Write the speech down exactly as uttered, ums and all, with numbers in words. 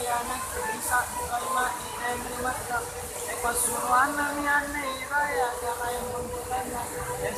Nakke bisa bukai mati, eh, mati. Eh, passuroannami anne Ibaya, Karaeng Pambutanna. Eh,